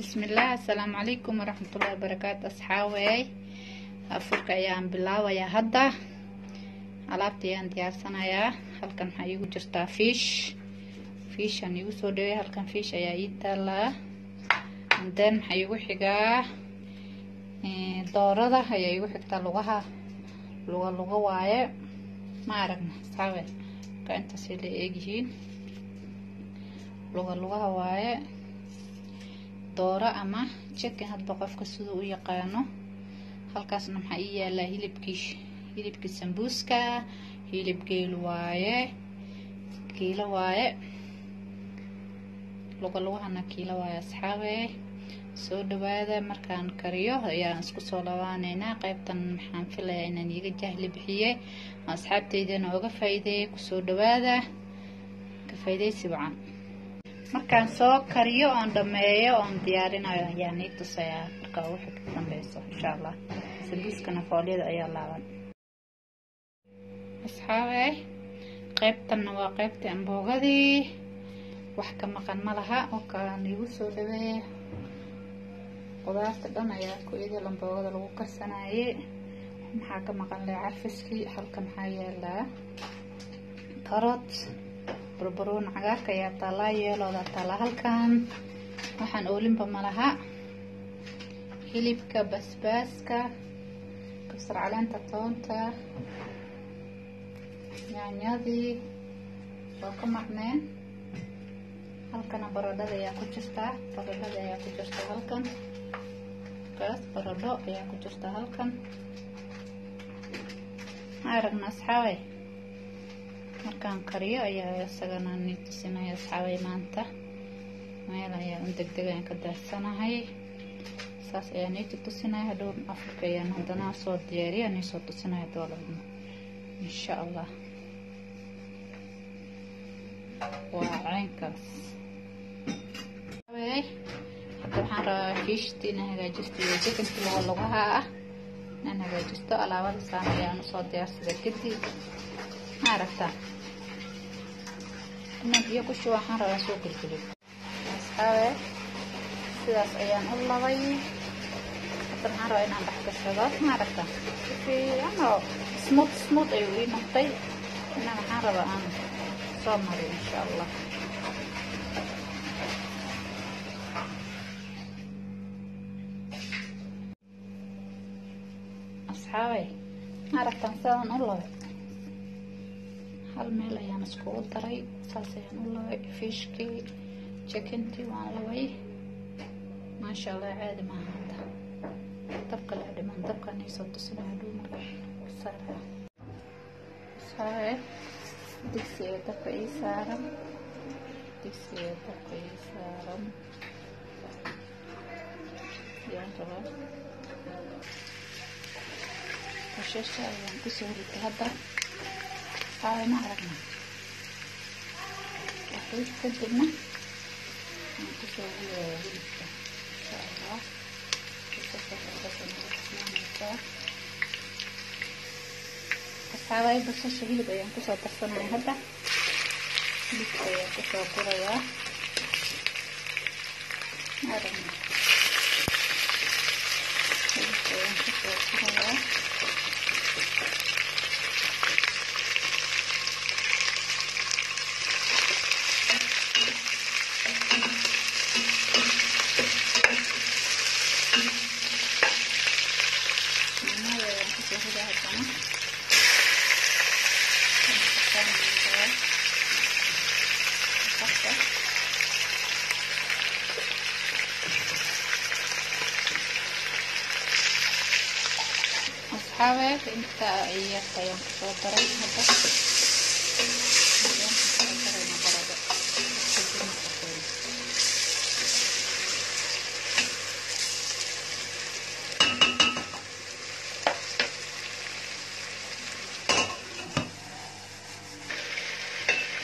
Bismillaah, assalaamu calaykum waraxmatullaahi wabarakaatu. Asxaawey, afurka ayaan bilaabayaa hadda. Alaabta ayaan diyaarsanayaa. Halkan waxaa iigu jirtaa fish, fishaan iigu soo dhawey. Halkan fish ayaa ii taalaa. And then maxaa iigu xigaa? Doorada ayaa iigu xigtaa. Lugaha, luga luga waaye, ma aragna asxaawe? Marka intaasay la eegyihiin, luga lugaha waaye, dooro ama chicken, hadba qofka siduu u yaqaano. Halkaasna maxaa ii yaalaa? Hilibkii, hilibkii sambuuska, hilib geel waaye, kiilo waaye. Luga lugahana kiilo waaye. Asxaabe, soo dhawaada. Markaan kariyo ayaan isku soo lawaaneynaa. Qaybtan maxaan filayaa inaan iiga jahli bixiyey, asxaabteydana oga faa'iideeyay. Kusoo dhawaada, ka faa'iideysi wacan. Markaan soo kariyo oon dhameeyo oon diyaarinayo ayaan ii tusayaa marka wixii ka dambeyso, insha Allah. Sambuuskana foolyada ayaa laaban. Asxaabe, qaybtanna waa qaybtii amboogadii, wax ka maqan ma laha oo kaan iigu soo dhaweeya. Qudaarta dhan ayaa ku idil amboogada lagu karsanayay. Maxaa ka maqan le? Carfiskii. Halkan maxaa yaalaa? Karot, barbaroon cagaarka ayaa taalaa, yeelooda taalaa. Halkan waxaan oolinba ma laha. Hilibka, basbaaska, kabsar caleenta, toonta, yaanyadii waa ka maqneen. Halkana baradhada ayaa ku jirtaa, baradhada ayaa ku jirta halkan. Kaas baradho ayaa ku jirta halkan, ma aragna asxaabay? Markaan kariyo ayaa isagana nii tusinaya. Asxaabay, maanta meel ayaa un degdeg ayaan ka daadsanahay, saas ayaa nii tusinaya. Hadhow afurka ayaan haddana soo diyaariya, nii soo tusinaya dooladna, insha Allah. Waa caynkaas. Hadda waxaan rabaa fishti inaan hagaajisto iyo chickenkii luga lugaha ah inaan hagaajisto. Alaabada saan ayaan usoo diyaarsaday kadib, ma aragtaa? Inaan biyo ku shubo waxaan rabaa soo gelgeliyo. Asxaabe, sidaas ayaan u labay. Hadda waxaan rabaa inaan dhex gashado, ma aragtaa? Si fiican oo smooth smooth ayuu ii noqday. Inaan waxaan rabaa aan soo mariyo, insha Allah. Asxaabay, ma aragtaan sidaan u labay? Hal meel ayaan iskugu daray, saas ayaan u labay. Fishkii, chickentii waan labay, maasha Allah, caadi maaha. Hadda dabka la dhiman, dabkaan soo tusinaya hadhow marka saara. Asxaabe, digsiga dabka ii saaran, digsiga dabka ii saaran ayaan rabaa. Basasha ayaan kusoo ritay hadda. Asxaabe, ma aragna? Waxay kadibna aan kusoo ridayaa hilibka, insha Allah. Basasha basasha. Asxaabay, basasha hilib ayaan kusoo darsanaya hadda. Hilibka ayaan kusoo gurayaa, ma aragna? Hilibka ayaan kusoo gurayaa. Yaanyada ayaan kusoo ridaa haddana. Basasha asxaabe, inta yarta ayaan kusoo daray hadda. Ayaan kusoo darayna baradho kadibna kusoo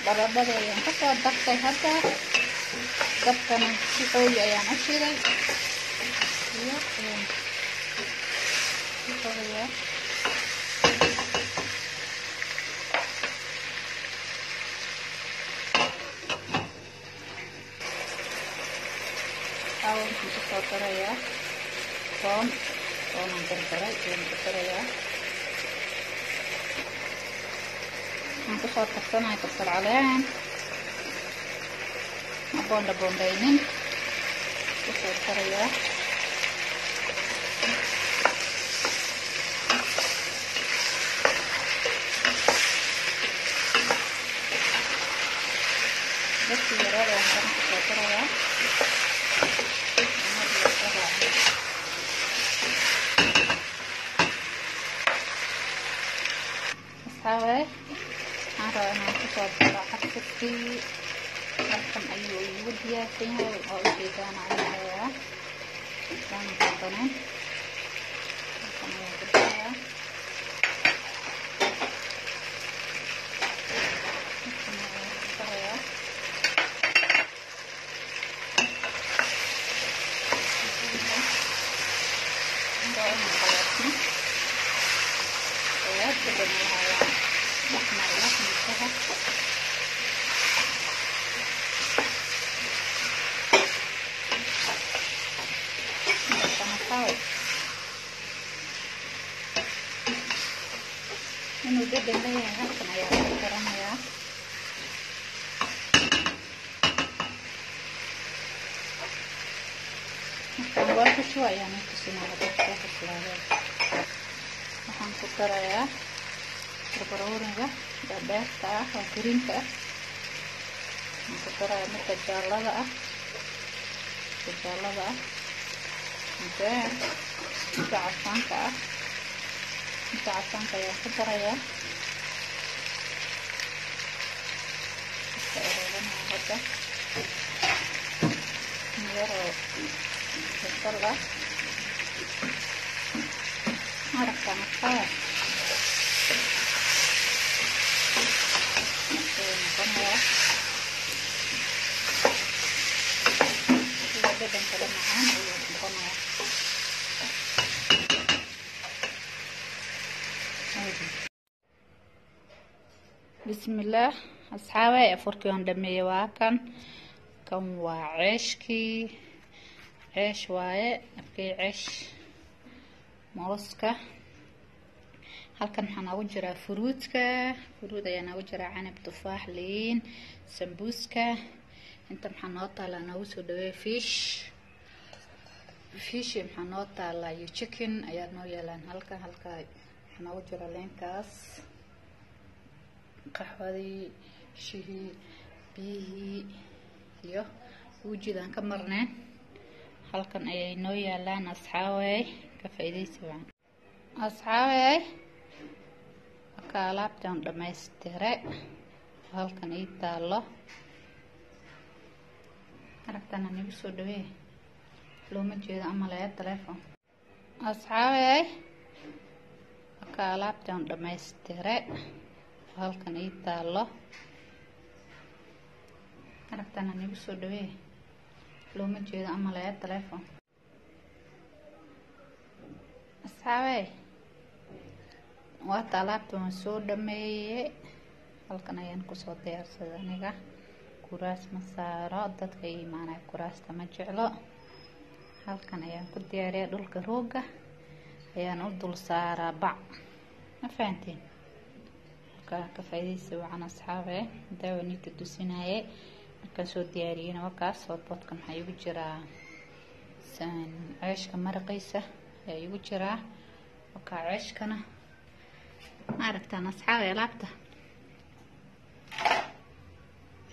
baradhada ayaan kasoo dartay hadda. Dabkana si xooyi ayaan u shiday iyo ayaan ku xogayaa. Asxaabi, waxaan kusoo darayaa toon oonan jarjaray ayaan ku darayaa. Waxaan kusoo darsanaya kabsar caleen, ma boondha boondhaynin, kusoo darayaa. Dadkii yareed ayaan haddana kusoo darayaa. Asxaabe, waxaan rabaa inaan kusoo daro casirkii. Halkan ayuu iigu diyaarsan yahay, waa ujeedaan anayaa, waanan qaldaneen. Halkan ayaan ku darayaa, halkan ayaan ku darayaa. Waa inaan qalaasno oo aad dhadhan u lahayaan dhex mariya miisaha. Asxaabe, inuu dhadhan leeyahay halkan ayaa laga garanayaa. Markaan waa ku shubo ayaan i tusinaya hadda soo bislaadeen. Waxaan ku darayaa barbarooniga dhaadheerta ah oo greenka ah. Waxaan ku darayaa midka jaallada ah, midka jaallada ah, then midka casaanka ah, midka casaanka ayaan ku darayaa. Iska arooranayaa hadda yaroo basal ah. Aragtaan asxaabe, ayuu noqonayaa sida dhadhan kale macaan ayuu noqonayaa. Bismillaah asxaabe, afurkii waan dhameeyey. Waa kan, kan waa ceeshkii, ceesh waaye, afkii ceesh mooska. Halkan waxaa noogu jiraa furuudka, furuud ayaa noogu jiraa, canab, tufaax, liin, sambuuska. Inta maxaa noo taalaa? Noogu soo dhaweey fish, fish maxaa noo taalaa iyo chicken ayaa noo yaalaan halkan. Halka waxaa noogu jira leenkaas, qaxwadii, shihii, biyihii iyo uujidaan ka marneen halkan ayay noo yaalaan. Asxaabey, ka faa'iidaysi wacan. Asxaabey, marka alaabtan dhamaystire halkan ii taalo, aragtaan anigu soo dhaweey, looma jeedo amalaya telephone. Asxaabey, marka alaabtan dhamaystire halkan ii taalo, aragtaan anigu soo dhaweey, looma jeedo amalaya telephone. Asxaabey, waata alaabta waan soo dhameeyey, halkan ayaan kusoo diyaarsaday. Aniga kuraas ma saaro, dadka ii imaanaya kuraasta ma jeclo. Halkan ayaan ku diyaariya, dhulka rooga ayaan u dul saaraa bac, ma fahanteen? Halka ka faa'iidaysi wacan asxaabe. Daawa niita tusinaye markaan soo diyaariyeyna wakaas. Hotpotkan waxaa iigu jiraa ceeshka maraqiisa ayaa iigu jiraa, wakaa ceeshkana. Ma aragtaan asxaabe? Alaabta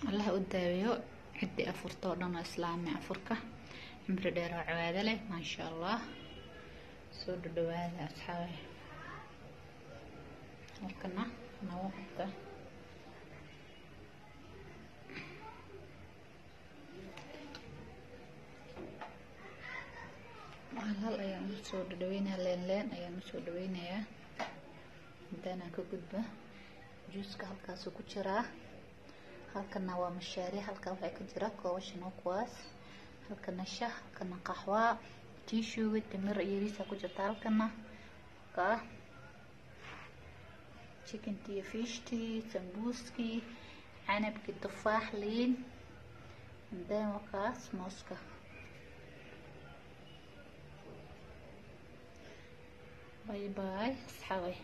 Allah u daaweeyo ciddii afurta oo dhan oo islaami, afurka cimri dheer oo cibaado leh, maasha Allah. Soo dhadhawaada asxaabe. Halkana nagu qabta hal hal ayaan usoo dhadhaweynayaa, leen leen ayaan usoo dhaweynayaa. Intaanaan ka gudba, juuska halkaasuu ku jiraa. Halkana waa mashaari, halka waxaa ka jira koobashan oo kuwaas, halkana shah, halkana qaxwa, tishuga, timir yariisa ku jirta halkana, ka chickentii iyo fishtii, sambuuskii, canabkii, tufaax, liin, then wakaas mooska. Bye bye, asxaabay.